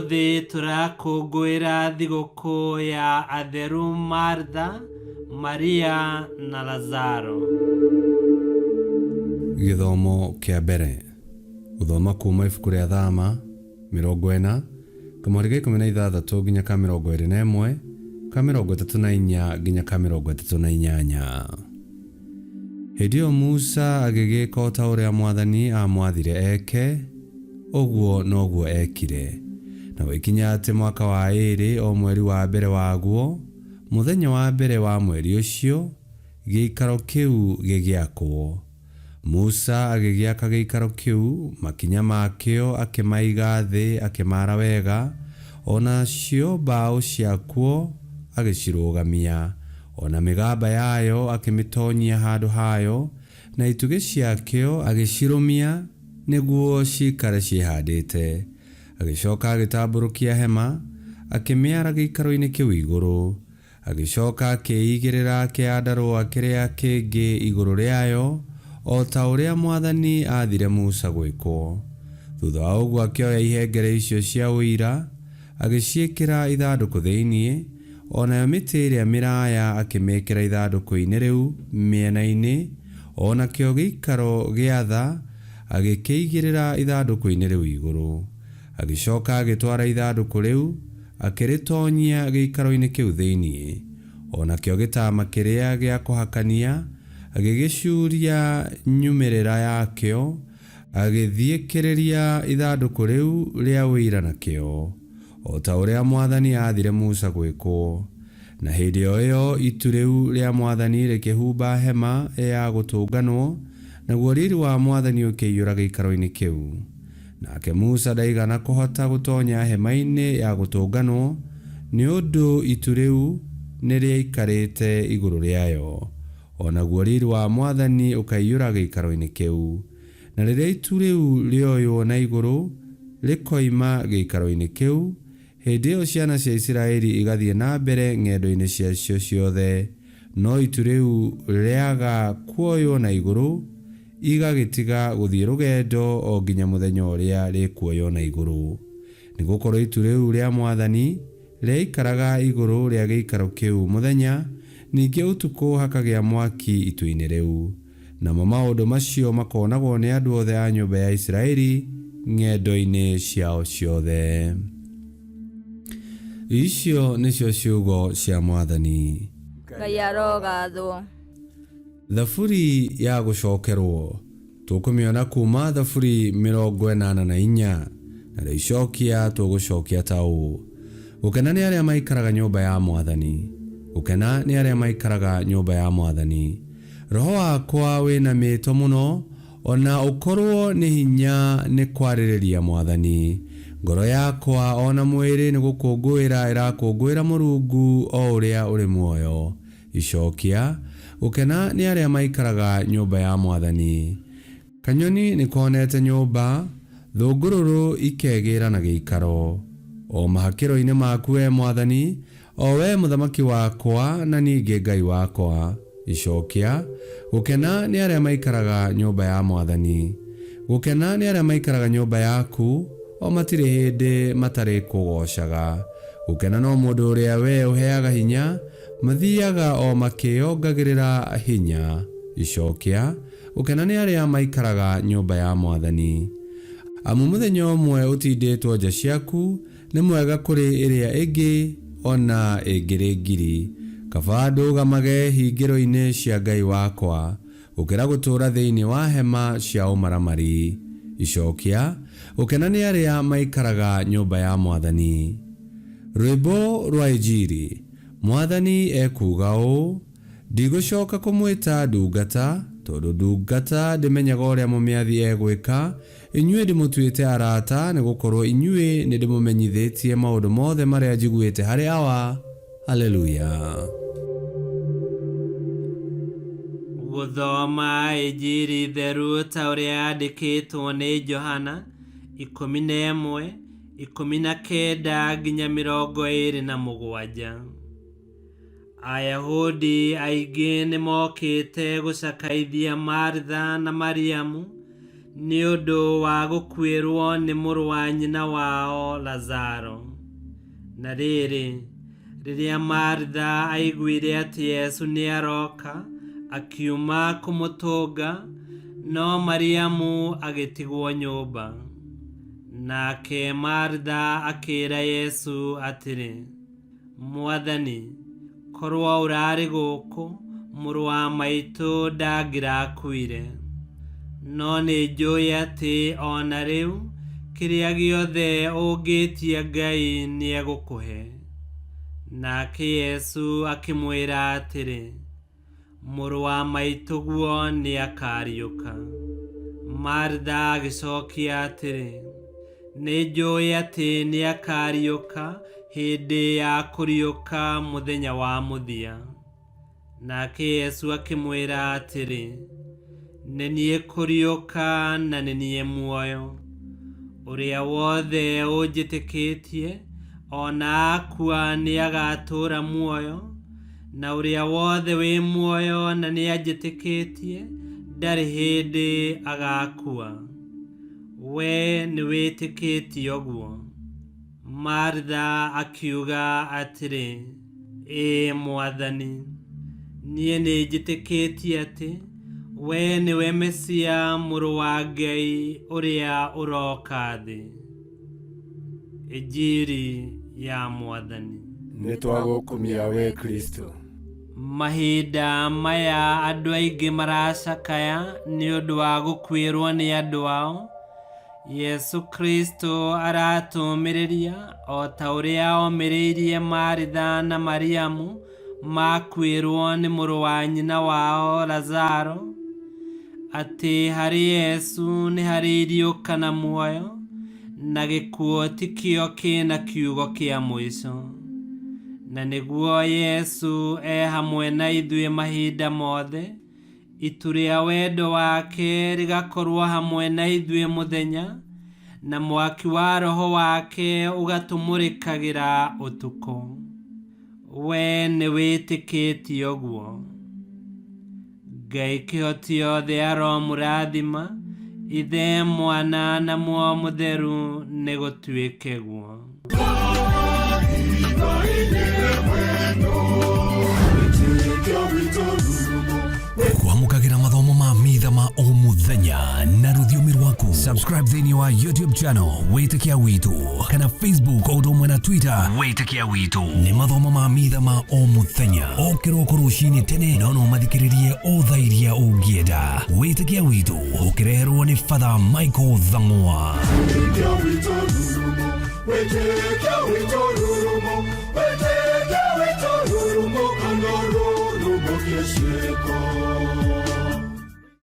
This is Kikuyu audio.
Ũmũthĩ tũrakũngũĩra thigũkũ ya atheru Martha, Maria na Lazaro. Gĩthomo kĩa mbere. Gũthoma kuuma ibuku rĩa Thama 40, kamũhari ga 16 nginya ka 21, ka 34 nginya ka 38. Hĩndĩ ĩyo Musa agĩgĩka o ta ũrĩa mwathani aamwathire eeke, ũguo noguo eekire. Na gũgĩkinya atĩ mwaka wa ĩĩrĩ, o mweri wa mbere waguo, mũthenya wa mbere wa mweri ũcio, gĩikaro kĩu gĩgĩakwo. Musa agĩgĩaka gĩikaro kĩu, makinya makĩo akĩmaiga thĩ akĩmaara wega, o nacio mbaũ ciakuo agĩcirũgamia, O na mĩgamba yayo akĩmĩtonyia handũ hayo, na itugĩ ciakĩo agĩcirũmia nĩguo ciikare ciĩhandĩte. Agĩcoka agĩtambũrũkia hema, akĩmĩara gĩikaro-inĩ kĩu igũrũ. Agĩcoka akĩĩigĩrĩra kĩandarũa kĩrĩa kĩngĩ igũrũ rĩayo, o ta ũrĩa mwathani aathire Musa gwĩkwo. Thutha wa ũguo akĩoya ihengere icio cia ũira, Agĩciĩkĩra ithandũkũ thĩinĩ, o nayo mĩtĩ ĩrĩa mĩraya akĩmĩĩkĩra ithandũkũ-inĩ rĩu mĩena-inĩ, o nakĩo gĩikaro gĩa tha agĩkĩigĩrĩra ithandũkũ-inĩ rĩu igũrũ. Agĩcoka agĩtwara ithandũkũ rĩu, akĩrĩtonyia gĩikaro-inĩ kĩu thĩinĩ, o nakĩo gĩtama kĩrĩa gĩa kũhakania agĩgĩcuuria nyumĩrĩra yakĩo, Agĩthiĩkĩrĩria ithandũkũ rĩu rĩa ũira nakĩo, o ta ũrĩa mwathani aathire Musa gwĩkwo. Na hĩndĩ o ĩyo itu rĩu rĩa mwathani rĩkĩhumba hema ya gũtũnganwo, naguo riri wa mwathani ũkĩiyũra gĩikaro-inĩ kĩu. Nake Musa ndaigana kũhota gũtonya hema-inĩ ya gũtũnganwo, nĩ ũndũ itu rĩu nĩrĩaikarĩte igũrũ rĩayo, O naguo riri wa mwathani ũkaiyũra gĩikaro-inĩ kĩu. Na rĩrĩa itu rĩu rĩoywo na igũrũ rĩkoima gĩikaro-inĩ kĩu, hĩndĩ ĩyo ciana cia Isiraeli igathiĩ na mbere ng'endo-inĩ ciacio ciothe, no itu rĩu rĩaga kuoywo na igũrũ, igagĩtiga gũthiĩ rũgendo o nginya mũthenya ũrĩa rĩkuoywo na igũrũ. Nĩ gũkorũo itu rĩu rĩa mwathani Rĩaikaraga igũrũ rĩa gĩikaro kĩu mũthenya, ningĩ ũtukũ hakagĩa mwaki itu-inĩ rĩu. Namo maũndũ macio makoonagwo nĩ andũ othe a nyũmba ya Isiraeli ng'endo-inĩ ciao ciothe. Icio nĩcio ciugo cia Mwathani. Ngai arogathwo. Thaburi ya gũcokerwo. Tũkũmĩona kuuma Thaburi 84, narĩo icokia tũgũcokia ta ũũ, Gũkena nĩ arĩa maikaraga nyũmba ya Mwathani, gũkena nĩ arĩa maikaraga nyũmba ya Mwathani. Roho wakwa wĩ na mĩĩto mũno, o na ũkorũo nĩ hinya nĩ kwarĩrĩria Mwathani. Ngoro yakwa o na mwĩrĩ nĩ gũkũngũĩra ĩrakũngũĩra Mũrungu o ũrĩa ũrĩ muoyo. Icokia, Gũkena nĩ arĩa maikaraga nyũmba ya Mwathani. Kanyoni nĩ konete nyũmba, thũngũrũrũ ikegĩĩra na gĩikaro. O mahakĩro-inĩ maku, wee Mwathani, o wee Mũthamaki wakwa na ningĩ Ngai wakwa. Icokia, Gũkena nĩ arĩa maikaraga nyũmba ya Mwathani. Gũkena nĩ arĩa maikaraga nyũmba yaku, o matirĩ hĩndĩ matarĩkũgoocaga. Gũkena no mũndũ ũrĩa wee ũheaga hinya, Mathiaga o makĩĩongagĩrĩra hinya. Icokia, Gũkena nĩ arĩa maikaraga nyũmba ya Mwathani. Amu mũthenya ũmwe ũtindĩtwo nja ciaku nĩ mwega kũrĩ ĩrĩa ĩngĩ o na ĩngĩrĩ ngiri. Kaba ndũgamage hingĩro-inĩ cia Ngai wakwa, gũkĩra gũtũũra thĩinĩ wa hema cia ũmaramari. Icokia, Gũkena nĩ arĩa maikaraga nyũmba ya Mwathani. Rwĩmbo rwa Injiri. Mwathani ekuuga ũũ, Ndigũcooka kũmwĩta ndungata, tondũ ndungata ndĩmenyaga ũrĩa mũmĩathi egwĩka, inyuĩ ndĩmũtuĩte arata, nĩgũkorwo inyuĩ nĩndĩmũmenyithĩtie maũndũ mothe marĩa njiguĩte harĩ Awa. Haleluya! Gũthoma Injiri theru ta ũrĩa yandĩkĩtwo nĩ Johana 11 19 nginya 27. Ayahudi aingĩ nĩ mokĩte gũcakaithia Maritha na Mariamu Nĩ ũndũ wa gũkuĩrwo nĩ mũrũ wa nyina wao Lazaro. Na rĩrĩ, rĩrĩa Maritha aiguire atĩ Yesu nĩaroka, akiuma kũmũtũnga, no Mariamu agĩtigwo nyũmba. Nake Maritha akĩĩra Yesu atĩrĩ, Mwathani, korwo ũrarĩ gũkũ, mũrũ wa maitũ ndangĩrakuire. No nĩnjũĩ atĩ o na rĩu kĩrĩa gĩothe ũngĩtia Ngai nĩegũkũhe. Nake Yesu akĩmwĩra atĩrĩ, Mũrũ wa maitũguo nĩakariũka. Maritha agĩcokia atĩrĩ, Nĩnjũĩ atĩ nĩakariũka hĩndĩ ya kũriũka mũthenya wa mũthia. Nake Yesu akĩmwĩra atĩrĩ, Nĩ niĩ kũriũka na nĩ niĩ muoyo. Ũrĩa wothe ũnjĩtĩkĩtie, o na akua nĩagatũũra muoyo, na ũrĩa wothe wĩ muoyo na nĩanjĩtĩkĩtie, ndarĩ hĩndĩ agakua. Wee nĩwĩtĩkĩtie ũguo? Maritha akiuga atĩrĩ, Ĩĩ Mwathani, niĩ nĩnjĩtĩkĩtie atĩ wee nĩwe Mesia mũrũ wa Ngai ũrĩa ũroka thĩ. Injiri ya Mwathani. Nĩtwagũkumia we Kristo. Mahinda maya andũ aingĩ maracakaya nĩ ũndũ wa gũkuĩrwo nĩ andũ ao. Yesu Kristo aratũũmĩrĩria o ta ũrĩa omĩrĩirie Maritha na Mariamu makuĩrwo nĩ mũrũ wa nyina wao Lazaro, atĩ harĩ Yesu nĩ harĩ iriũka na muoyo, na gĩkuũ tikĩo kĩna kiugo kĩa mũico. Na nĩguo Yesu e hamwe na ithuĩ mahinda mothe, itu rĩa wendo wake rĩgakorwo hamwe na ithuĩ mũthenya, na mwaki wa roho wake ũgatũmũrĩkagĩra ũtukũ. Wee nĩwĩtĩkĩtie ũguo? Ngai kĩhoti yothe aromũrathima, Ithe, Mwana na Muoyo Mũtheru, nĩgũtuĩke guo. Kwamũkagĩra mathomo ma mitha ma o mũthenya na rũthiomi rwaku. Subscribe thĩinĩ wa YouTube channel Wĩtĩkia Witũ kana Facebook o ũndũ ũmwe na Twitter Wĩtĩkia Witũ. Nĩ mathomo ma mitha ma o mũthenya o kĩroko rũcinĩ tene, no no mathikĩrĩrie o thaa iria ũngĩenda. Wĩtĩkia Witũ ũkĩreherwo nĩ Father Michael Thang'wa. Wĩtĩkia witũ rurumo, wĩtĩkia witũ rurumo, wĩtĩkia witũ rurumo, kana rurumo kĩciĩko.